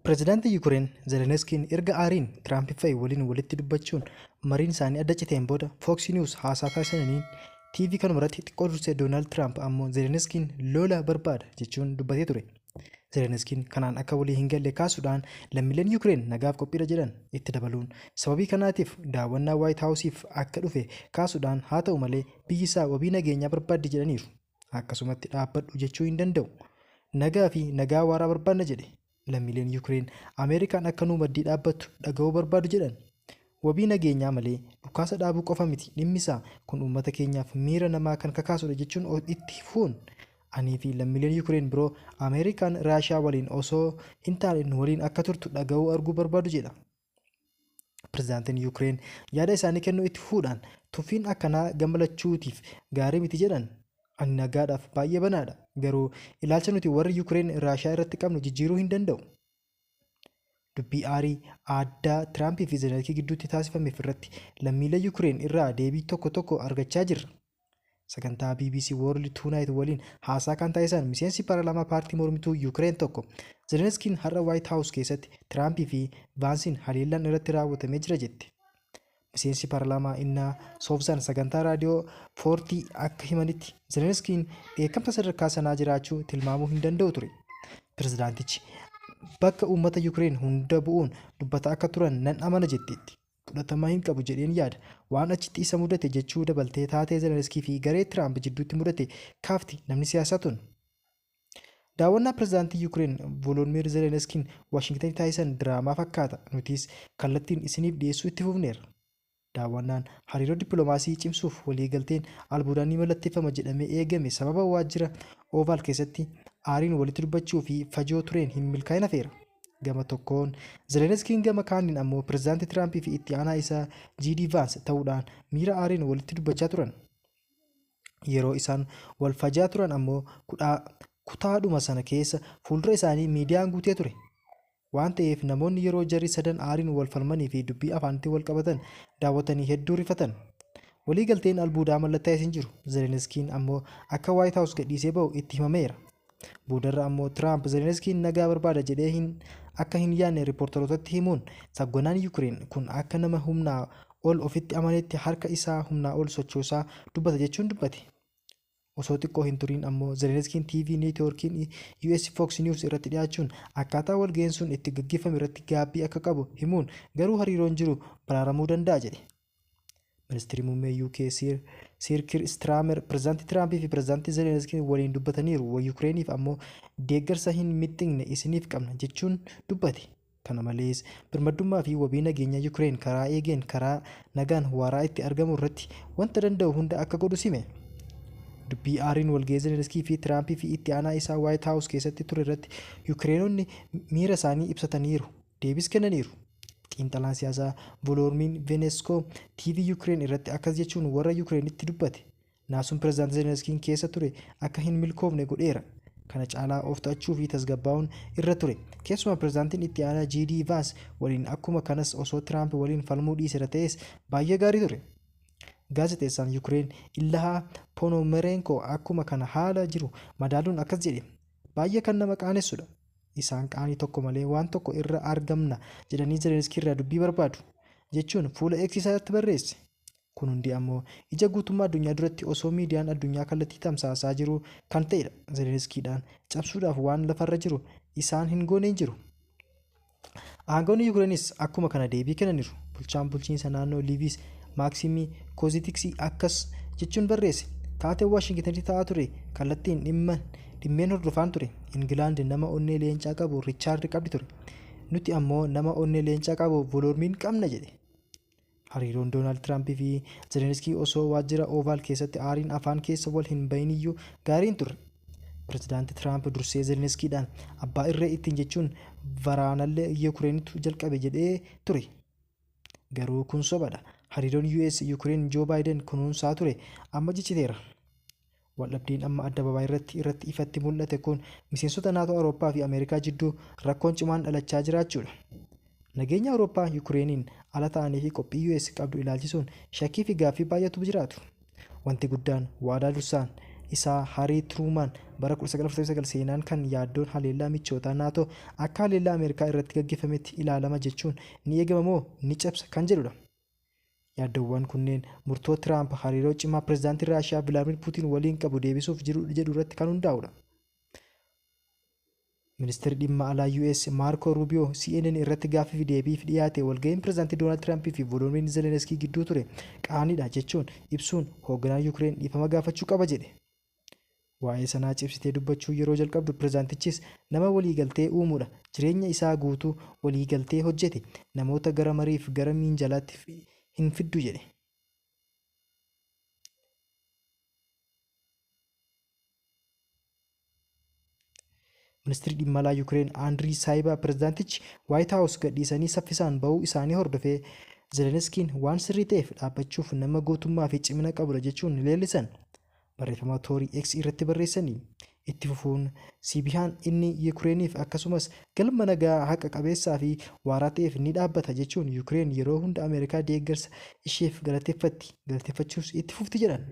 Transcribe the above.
Pireezidaantii Yuukireen Zelenskiin erga aariin Tiraamp fa'i waliin walitti dubbachuun mariin isaanii adda citeen booda Fox News haasaa taasisaniin TV kanuma irratti xiqqoo dursee Doonaald Tiraamp ammoo Zelenskiin lola barbaada jechuun dubbatee ture. Zelenskiin kanaan akka walii hin galle kaasuudhaan lammiileen Yuukireen nagaaf qophiidha jedhan itti dabaluun sababii kanaatiif daawwannaa Waayit Haawusiif akka dhufe kaasuudhaan haa ta'u malee biyyi isaa wabii nageenyaa barbaaddi jedhaniiru. Akkasumatti dhaabbadhu jechuu hin danda'u. Nagaa fi nagaa waaraa barbaadna jedhe. Lammiileen Yuukireen Ameerikaan akka nuu maddii dhaabbattu dhaga'uu barbaadu jedhan. Wabii nageenyaa malee dhukaasa dhaabuu qofa miti dhimmi isaa kun uummata keenyaaf miira namaa kan kakaasudha jechuun itti fuun anii fi lammiileen Yuukireen biroo Ameerikaan Raashiyaa waliin osoo hin taane nu waliin akka turtu dhaga'uu arguu barbaadu jedha. Pireezidaantiin Yuukireen yaada isaanii kennuu itti fuudhaan tuffiin akkanaa gammalachuutiif gaarii miti jedhan. Ani nagaadhaaf baay'ee banaadha. Garuu ilaalcha nuti warri Yuukireen Raashiyaa irratti qabnu jijjiiruu hin danda'u. Dubbii aarii addaa Tiraampii fi Zelenskii gidduutti taasifameef irratti lammiilee Yuukireen irraa deebii tokko tokko argachaa jirra. Sagantaa BBC World Tonight waliin haasaa kan taasisan miseensi paarlaamaa paartii mormituu Yuukireen tokko Zelenskiin har'a Waayit Haawus keessatti Tiraampii fi Vaansiin haleellaan irratti raawwatamee jira jette. Miseensi paarlaamaa Innaa Soofzaan sagantaa raadiyoo Foortii akka himanitti Zelenskiin dheekkamsa sadarkaa sanaa jiraachuu tilmaamuu hin danda'u ture. Pireezidaantichi bakka uummata Yuukireen hunda bu'uun dubbata akka turan nan amana jetteetti. Fudhatama hin qabu jedheen yaada. Waan achitti isa mudate jechuu dabaltee taatee Zelenskii fi garee Tiraamp jidduutti mudate kaafti namni siyaasaa tun. Daawwannaa pireezidaantii Yuukireen Volodimiir Zelenskiin Waashingtanitti taasisan diraamaa fakkaata. Nutis kallattiin isiniif dhiyeessuu itti fufneerra. Daawwannaan hariiroo dippiloomaasii cimsuuf waliigalteen albuudaan ni mallatteeffama jedhamee eegame sababa waajjira Ovaal keessatti aariin walitti dubbachuu fi fajoo tureen hin milkaa'in hafeera. Gama tokkoon Zelenskiin gama kaaniin ammoo pireezidaantii Tiraampii fi itti aanaa isaa J.D. Vaans ta'uudhaan miira aariin walitti dubbachaa turan. Yeroo isaan wal fajaa turan ammoo kutaadhuma sana keessa fuuldura isaanii miidiyaan guutee ture. Waan ta'eef namoonni yeroo jarri sadan aariin wal falmanii fi dubbii afaanitti wal qabatan daawwatanii hedduu rifatan. Waliigalteen albuudaa mallattaa'es hin jiru. Zelenskiin ammoo akka Waayit Haawus gadhiisee ba'u itti himameera. Boodarra ammoo Tiraamp Zelenskiin nagaa barbaada jedhee akka hin yaadne riippoortarootatti himuun saggonaan Yuukireen kun akka nama humnaa ol ofitti amanetti harka isaa humnaa ol sochoosaa dubbata jechuun dubbate. Osoo xiqqoo hin turiin ammoo Zelenskiin TV neetwoorkiin US Fox News irratti dhiyaachuun akkaataa walga'iin sun itti gaggeeffame irratti gaabbii akka qabu himuun garuu hariiroon jiru baraaramuu danda'a jedhe. Ministeerri muummee UK Sir Keir Starmer pireezidaantii Tiraampii fi pireezidaantii Zelenskiin waliin dubbataniiru. Yuukireeniif ammoo deeggarsa hin mixxiqne isiniif qabna jechuun dubbate. Kana malees birmadummaa fi wabii nageenyaa Yuukireen karaa eegeen karaa nagaan waaraa itti argamu irratti wanta danda'u hunda akka godhu hime. Dubbii aariin walga'ii Zelenskii fi Tiraampii fi itti aanaa isaa Waayit Haawus keessatti ture irratti Yuukireenonni miira isaanii ibsataniiru. Deebis kennaniiru. Xiinxalaan siyaasaa Volodimiir Veneskoo TV Yuukireen irratti akkas jechuun warra Yuukireenitti dubbate. Naasuun pireezidaantii Zelenskiin keessa ture akka hin milkoofne godheera. Kana caalaa of to'achuu fi tasgabbaa'uun irra ture. Keessumaa pireezidaantiin itti aanaa J.D. Vaans waliin akkuma kanas osoo Tiraamp waliin falmuu dhiiseera ta'es baay'ee gaarii ture. Gaazexeessaan Yuukireen Illahaa Ponomarenko akkuma kana haala jiru madaaluun akkas jedhe. Baay'ee kan nama qaanessudha. Isaan qaanii tokko malee waan tokko irra argamna jedhanii Zelenskii irraa dubbii barbaadu jechuun fuula X isaatti barreesse. Kun hundi ammoo ija guutummaa addunyaa duratti osoo miidiyaan addunyaa kallattii tamsaasaa jiru kan ta'edha. Zelenskiidhaan cabsuudhaaf waan lafarra jiru isaan hin goone hin jiru. Aangawoonni Yuukireenis akkuma kana deebii kennaniiru. Bulchaan bulchiinsa naannoo Liiviis Maaksiimii Koozitiksii akkas jechuun barreesse. Taatee Waashingtanitti ta'aa ture kallattiin dhimmeen hordofaan ture. Ingilaand nama onnee leencaa qabu Riichaard qabdi ture. Nuti ammoo nama onnee leencaa qabu Volodimiir qabna jedhe. Hariiroon Doonaald Tiraampii fi Zelenskii osoo waajjira Ovaal keessatti aariin afaan keessa wal hin bahiniyyuu gaariin turre. Pireezidaantii Tiraamp dursee Zelenskiidhaan abbaa irree ittiin jechuun waraanallee Yuukireenitu jalqabe jedhee ture. Garuu kun sobadha. Hariiroon US Yuukireen Joo Baayiden kunuunsaa ture amma cicciteera. Waldhabdeen amma adda irratti ifatti mul'ate kun miseensota NATO Awurooppaa fi Ameerikaa jidduu rakkoon cimaan dhalachaa jiraachuudha. Nageenya Awurooppaa Yuukireeniin ala ta'anii fi qophii US qabdu ilaalchisuun shakkii fi gaaffii baay'eetu jiraatu. Wanti guddaan waadaa dursaan isaa Harii Tiruumaan bara 1949 seenaan kan yaaddoon haleellaa michoota NATO akka haleellaa Ameerikaa irratti gaggeeffametti ilaalama jechuun ni eegama moo ni cabsa kan jedhudha. Yaaddoowwan kunneen murtoo Tiraamp hariiroo cimaa pireezidaantii Raashiyaa Vilaadimir Puutiin waliin qabu deebisuuf jiru jedhu irratti kan hundaa'udha. Ministeerri dhimma alaa US Maarko Ruubiyoo CNN irratti gaaffii fi deebiif dhiyaate walga'iin pireezidaantii Doonaald Tiraampii fi Volodimiir Zelenskii gidduu ture qaaniidha jechuun ibsuun hoogganaan Yukireen dhiifama gaafachuu qaba jedhe. Waa'ee sanaa cimsitee dubbachuu yeroo jalqabdu pireezidaantichis nama waliigaltee uumuudha. Jireenya isaa guutuu waliigaltee hojjete. Namoota gara mariif gara miinjalaatti hin fiddu jedhe. Ministeerri dhimma alaa Yukireen Andirii Saayibaa pireezidaantichi Waayit Haawus gadhiisanii saffisaan bahuu isaanii hordofee Zelenskiin waan sirrii ta'eef dhaabbachuuf nama gootummaa fi cimina qabudha jechuun ni leellisan. Barreeffama toorii X irratti barreessanii itti fufuun Sibihaan inni Yukireeniif akkasumas galma nagaa haqa qabeessaa fi waaraa ta'eef ni dhaabbata jechuun Yukireen yeroo hunda Ameerikaa deeggarsa isheef galateeffatti galateeffachuus itti fufti jedhan.